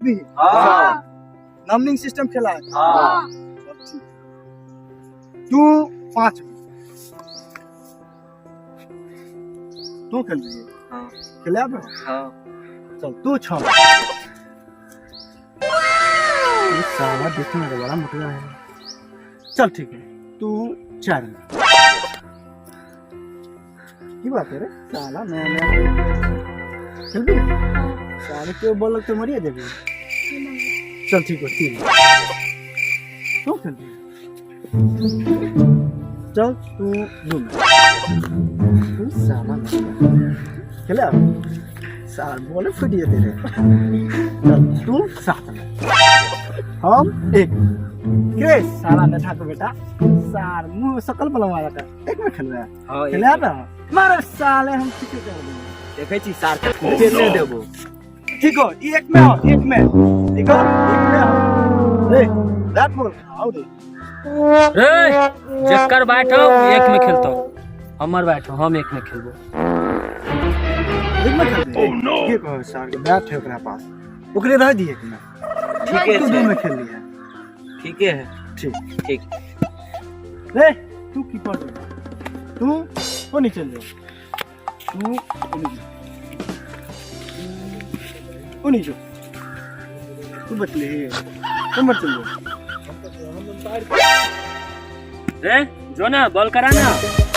भी। हाँ। Numbering system खेला है। हाँ। तू 5 में। तू खेल रही है? हाँ। खेले अब? हाँ। चल तू 6। ये साला देखने में तो बड़ा मोटा है। चल ठीक है, तू 4 में। की बात है रे साला, मैं खेल भी साले क्यों बोल तो मरिए देबी। चल ठीक है, 3 तू खेल भी। चल तू 2 में। तू साला खेले अब? साल बोले फुट जेते रे। चल तू 7 में, हम 1। के साला नेता को बेटा सार मुंह सकल बला मारा का एक में खेल रहा है। हाँ, एक खेले में। ना मारे साले हम ठीक कर देंगे। देखै छी सार खेले देबो। ठीक हो, ई एक में हो, एक में। ठीक हो, एक में हो। रे बैट बॉल आओ रे। रे जेकर बैठो एक में खेलतो, हमर बैठो हम एक में खेलबो। एक में खेल। ओह नो, के कहो सार के बैट है ओकरा पास, ओकरे रह दिए एक में। ठीक है, तू 2 में खेल लिया। ठीक है। ठीक। ठीक। रे तू कीपर दे, तू ओ नीचे ले, तू ओ नीचे, ओ नीचे, तू बच ले, तू मत चल। रे जो ना बॉल करा ना,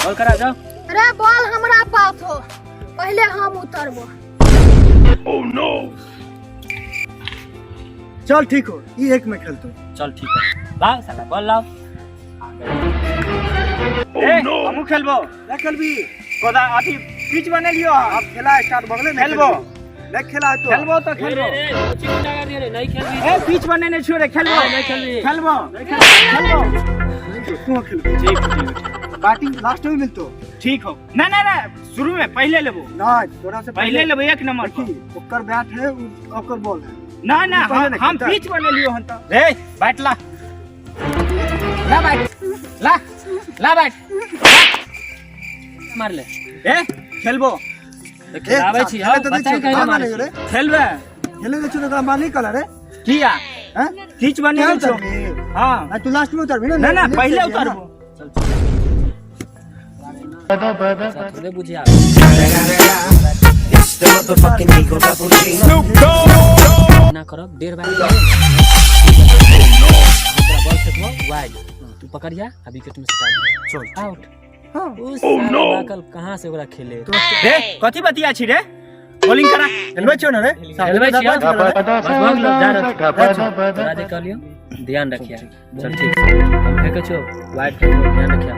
बॉल करा जाओ। रे बॉल हमरा पास हो, पहले हम उतरबो। ओह नो, चल ठीक हो, ये एक में खेलतो। चल ठीक है, लाओ साला बॉल लाओ। ए, हमहू खेलबो। ना खेलबी। कोदा अथी पिच बनेलियो। अब खेला स्टार्ट बगले नहीं खेलबो। नहीं खेला तो। खेलबो तो रे, खेलबो। रे, रे, कोचिंग में लगा दिए रे, नहीं खेलबी। ए, पिच बनेने छियो रे, खेलबो। नहीं खेलबी। खेलबो। नहीं खेलबो। खेलबो। तू खेलबी। ठीक, ठीक। बैटिंग लास्ट में मिलतो। ठीक हो। ना, ना, ना, शुरू में पहले लेबो। ना, तोरा से पहले लेबो एक नंबर पर। देखी, ओकर बैट है, ओकर बॉल है। ना, ना, पहले नहीं हम खेलता। पिच बनेलियो हन त। रे, बैट ला। ला बैट। ला। ला बैट। मार ले। ए, खेलबो। तो खेलाबै छी, खेले तो दै बताइ छियौ, कहियो कहाँ मारै मारै रे? छी। खेलबे। खेले दै छियौ तो ओकरा मारनी कला रे। किया? हैं? पिच बनेने क्या छियौ। उतरबी? हाँ। आ, तू लास्ट में उतरबी ना? ना, ना, लेट पहले चलिए ना। उतरबो। चल, चल। थोड़े बुझे आबै। ना करब, 1.5 बार तोरा बॉल फेंकबो वाइड, तू पकड़िया आ विकेट में सटा दिया। चल। आउट। हाँ। उ साला बाकल कहाँ से ओकरा खेले? रे, कथी बतिया छी रे? बॉलिंग करा। खेलबै छियौ ना रे? खेलबै छियौ। बस भऽ गेलौ, जा रहल छी। तोरा जे कहलियौ ध्यान रखिया। चल ठीक छै, हम फेकै छियौ वाइड फेकबो, ध्यान रखिया।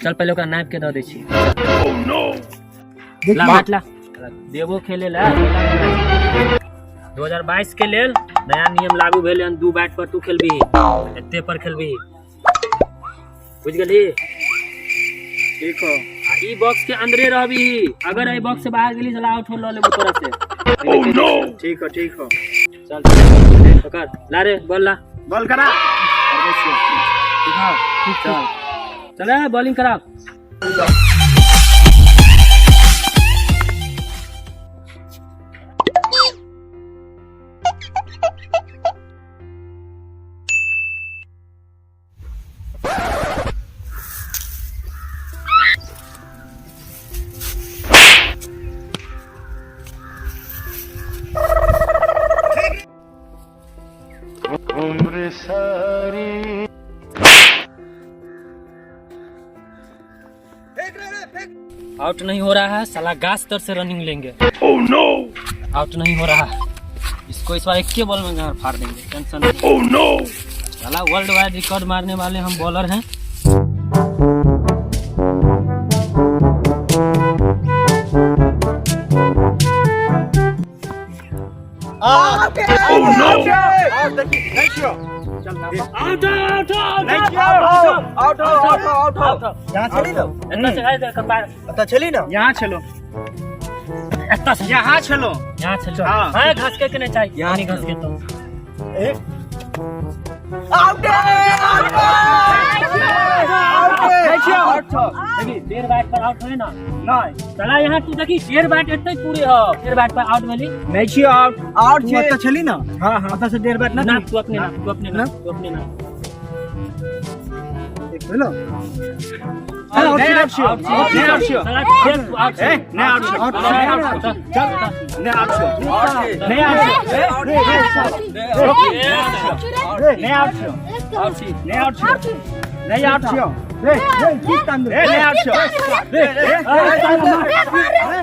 चल पहिले ओकरा नापि के दऽ दै छी। ला बाट ला, देबो खेले ला। 2022 के लेल नया नियम लागू भेलै हन, 2 बैट पर तू खेलबी, एते पर खेलबी, बुझ गेलही? ठीक हो। आ ई बॉक्स के अंदरे रहबी, अगर एहि बॉक्स से बाहर गेली साला आउट हो ल लेबो तोरा से। Oh no. ठीक हो, ठीक हो। चल पकड़ ला रे बॉल ला। बॉल करा। चल चल बॉलिंग करा। आउट नहीं हो रहा है साला, गाछ तर से रनिंग लेंगे। ओह नो, आउट नहीं हो रहा है इसको, इस बार एक के बॉल में घर फाड़ देंगे, टेंशन नहीं। ओह नो, साला वर्ल्ड वाइड रिकॉर्ड मारने वाले हम बॉलर हैं। Out! Out out out out out out. यहाँ चली ना, एत्ता से है कपार। एत्ता चली ना। यहाँ चलो, एत्ता से यहाँ चलो, यहाँ चलो। हाँ। हाँ, घास के नहीं चाहिए, यहाँ नहीं घास के तो। एक। Out out out. आउट छौ। देखी 1.5 बैट पर आउट होए ना। नहीं। चला यहाँ तू देखी 1.5 बैट एते पूरे हो, 1.5 बैट पर आउट भेली। नहीं छियो आउट। आउट तू छे। ओतऽ छली ना? हाँ हाँ। ओतऽ से 1.5 बैट ना? ना तू अपने ना, तू अपने ना, तू अपने ना। एक भेलो। नहीं आउट छियो, नहीं आउट छियो। चला देख तू आउट। ए नहीं आउट छियो, नहीं आउट छियो। चल नहीं आउट छियो, नहीं आउट छियो, नहीं आउट छियो, नहीं आउट छियो, नहीं आउट छियो। रे रे की तान ए नहीं आउट छियो। रे रे। रे, मार रे, मार रे।